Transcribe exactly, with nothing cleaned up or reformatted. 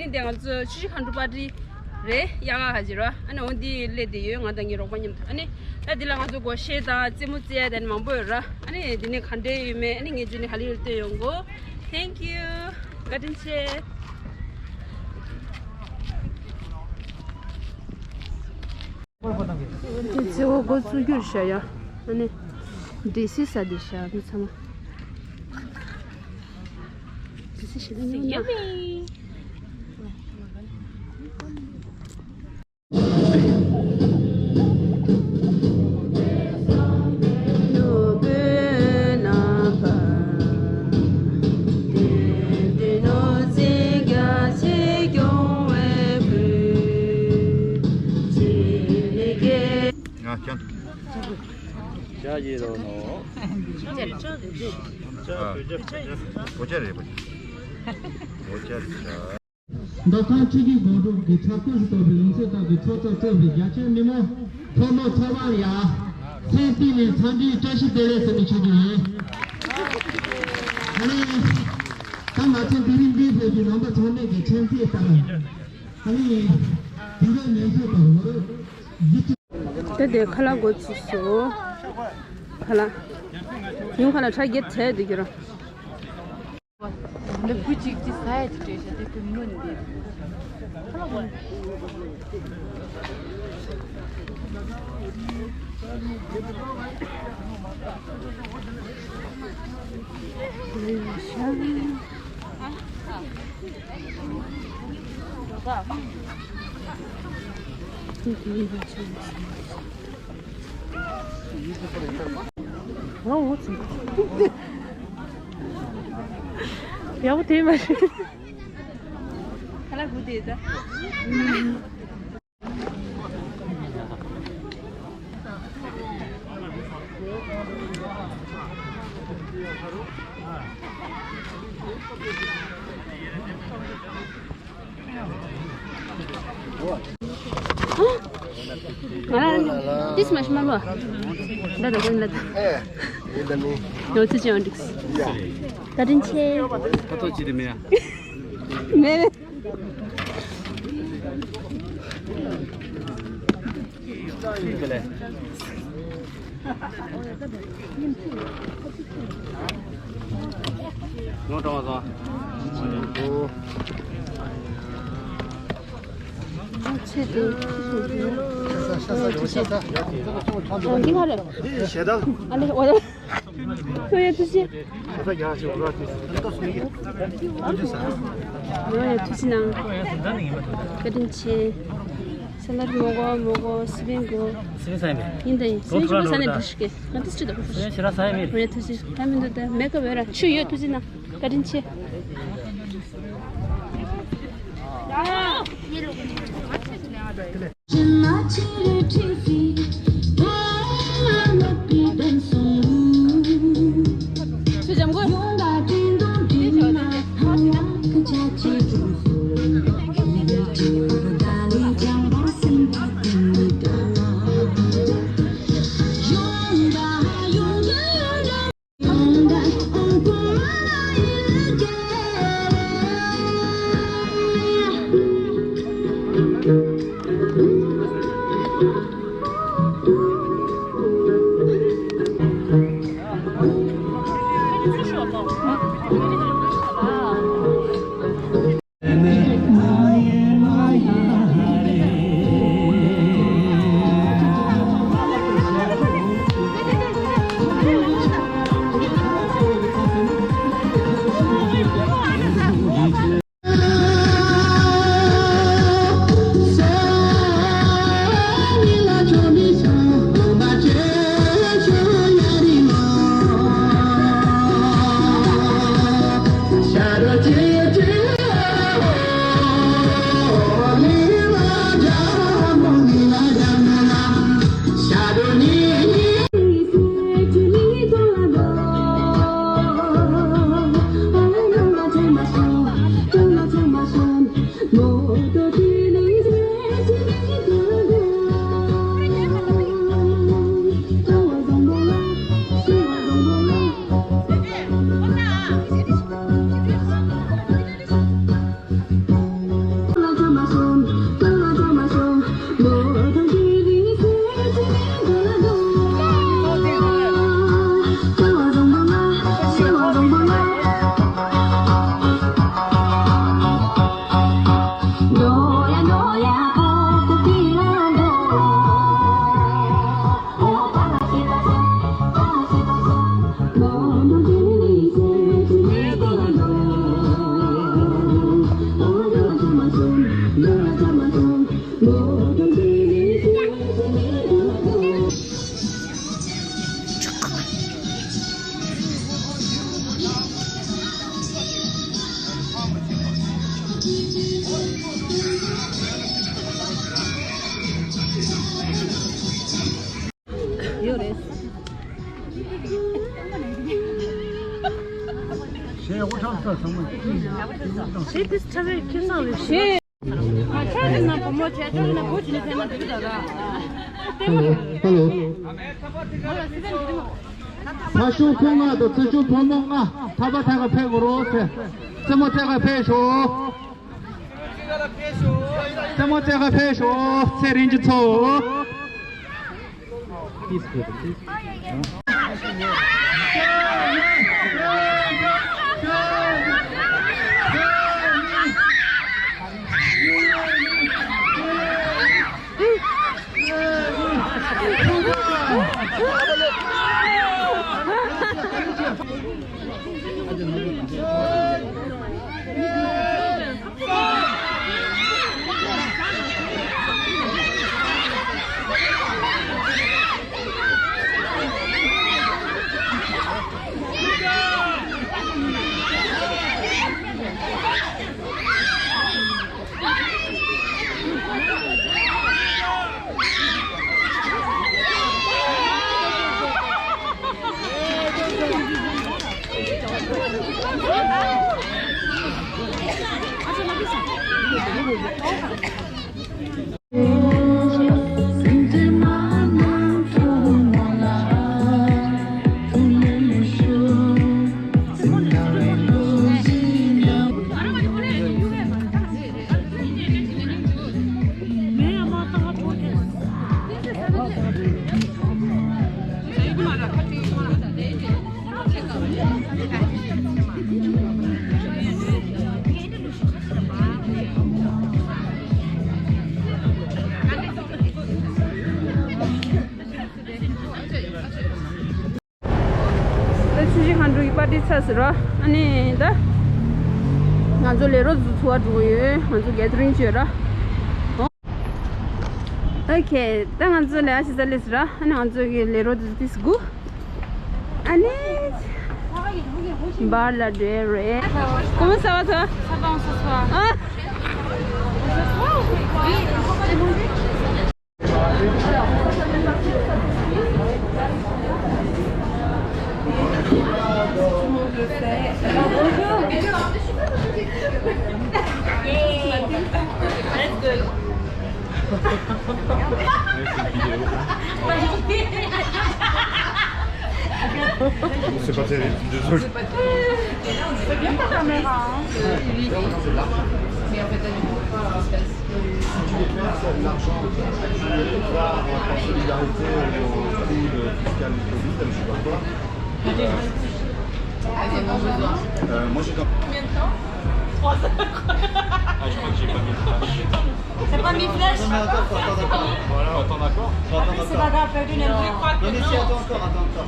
ཨ་ནི་དེ་ང་ཚོ་ཆུ་བཞི་སྒང་དྲུག་པར་ཊི་རེད། དབྱར་ཁ་ཁ་ཅིག་ར། ཨ་ནི་འོ་འདི་སླེབས་བསྡད་ཡོད། ང་དང་ངའི་རོགས་པ་མཉམ་དུ། ཨ་ནི་ད་འདི་ལ་ང་ཚོ་སྒོར་གཞས་དང་རྩེད་མོ་རྩེ་ཡ་དང་མང་པོ་ཡོད་ར། ཨ་ནི་འདི་ནས་ག་འདྲས་ཡོད་མེད། ཨ་ནི་ངས་རྗེས་ནས་ག་ལེར་སྟོན་ཡོང་གོ། Thank you. བཀའ་དྲིན་ཆེ། དེ་ཚེ་འོ་འགོ་བཙུགས་རྒྱུར་བྱ་ཡ། ཨ་ནི་འདྲེ་སི་ཟ་དེ་བྱ་མི་ཚང་མ། འདྲེ་སི་ཞིག་ལ་ཉོ་ན། ང་ཅང་། ཅ་ཡི་རོ་ནོ། ཨ། བོ་ཅ་རེད་བོ་ཅ། བོ་ཅ་རེད་ཅ། མདོ་ཁམས་ཆུ་བཞི་སྒང་དྲུག་གི་ཚོགས་ཁག་ཏུ་གཏོགས་པའི་ཡོངས་ཁྱབ་ཏང་གི་ཚོགས་གཙོ་གཙོས་པའི་རྒྱ་ཆེའི་མི་མང་ཕོ་མོ་ཚང་མར་ཡ། མཚན་བསྟོད་ནས་འཚམས་འདྲིའི་བཀྲ་ཤིས་བདེ་ལེགས་ཟེར་ནས་ཞུ་རྒྱུ་ཡིན། ཨ་ནི། ད་ང་ཚོ་འདི་རིང་འདིར་ཕེབས་པའི་རྣམ་པ་ཚང་མས་ཀྱི་མཚན་རྩིས་ལྟར། ཨ་ནི། དུས་རབས་ཉི་ཤུ་པ་ལོར་གཟི་བརྗིད། དེ་དེ་ཁ་ལག་འགོ་ཚུགས་སོ། ཁ་ལག་ཉུང་ཁ་ལག་ཁྲ་རྒྱབ་བྱས་འདུག་གི་ར། འདི་བུ་གཅིག་གཅིག་ཟ་ཡ་ཅིག་སྤྲད་ཤག་དེ་བུ་མོ་འདི། ཡག་པོ་དེ་མ་རེད། ཁ་ལག་དགུ་དེ་ད། ང་རང་ཏིས་མ་ཤི་མ་ལོ། ད་ད་ད་ད། ཨེ། ཡིན་ད་ནི། ཡོད་ཚུལ་ཅན་འགྲིགས། ཡ། བཀའ་དྲིན་ཆེ། ཁ་ཐོག་ཅི་དེ་མེད་ཡ། མེད། ལོ་གྲངས་བ་ཚོ། ཆེད་དུ། ཤ་ཚ་ཤ་ཚ་ཤ་ཚ། འདི་ག་རེད། ཞེ་དྲག་ཨ་ལེ་འོ། ཁྱོད་ཡ་ཐུགས་རྗེ། ཁྱོད་ཡ་ཐུགས་རྗེ་གནང་། བཀའ་དྲིན་ཆེ། ས་ལར་མོ་གོ་མོ་གོ་སི་པན་གོ། སི་པན་ས་ཡ་མེད། ཡིན་ད་ཡིན། སི་པན་ཞུ་གོ་ས་ནས་འགྲིག་ཤི་གེ། ང་ཏི་སི་ཅི་ད་གོ། སི་པན་ཞེ་དྲག་ས་ཡ་མེད། ཁྱོད་ཡ་ཐུགས་རྗེ། ད་མི་འདུག་ད་མེད་ཀ་བོད་ར་ཆུ་ཡོད། ཐུགས་རྗེ་གནང་། བཀའ་དྲིན་ཆེ། ཡོད་རེད། ཞེས་དབུ་ཁྲབ་ཚོ་ཚང་མ་ཞེས་དེ་ཚ་བའི་ཁྱེད་ཚང་རེད་ཞེས། ཨ་ཁྱོད་ཀྱི་ནང་བུ་མོ་བྱས་ཁྱོད་ཀྱི་ནང་བུ་བྱས་ནས་ཕན་ན་འགྲིག་གི་འདུག་ར། ལྟད་མོ་རེད། ཧེ་ལོ། ཧེ་ལོ་སི་ཏན་འགྲིག་གི་མ། ཚ་ཆུང་ཁོ་ལྔ་དང་རྩེ་ཆུང་བུ་མོ་ལྔ་ཐག་པ་ཐད་ཀར་ཕེབས་དགོས་རོགས་ཟེར། རྩེ་མོ་ཐད་ཀར་ཕེབས་ཤོག་རྩེ་མོ་ཐད་ཀར་ཕེབས་ཤོག་ཚེ་རིང་གི་ཚོ། ད་ཆུ་བཞི་མཁའ་འགྲོ་གི་པར་ཊི་ཚར་ཟེར་ར། ཨ་ནི་ད་ང་ཚོ་ལས་རོགས་ཚོ་ཚུར་འགྲོ་གི་ཡོད། ང་ཚོ་གེ་དི་རིང་བྱོས་ར། ཨོ་ཁེ། ད་ང་ཚོ་ལས་ཨ་ཤི་ས་ལས་ཟེར་ར། ཨ་ནི་ང་ཚོ་གི་ལས་རོགས་ཚོ་ཏིས་དགུ། ཨ་ནི་བར་ལ་འགྲོ་རེད། གོ་མ་ས་བ་ཐོ། ས་བང་སོ་སོ། ཨ། C'est pas terrible, désolé. C'est bien ta caméra, hein. Mais en fait, t'as du coup, qu'est-ce qui se passe ? Si tu veux faire ça, de l'argent, tu veux croire en solidarité, au prix de fiscal Covid, je sais pas quoi. Ah, c'est bon, besoin. Euh, moi, j'ai quand... Combien de temps ? Trois heures. Ah, je crois que j'ai pas mis le flash. T'as pas mis le flash ? Non, mais attends, faut attendre encore. Voilà, faut attendre encore. Faut attendre encore. C'est pas grave, perdu une heure. Non, mais si, attends encore, attends encore.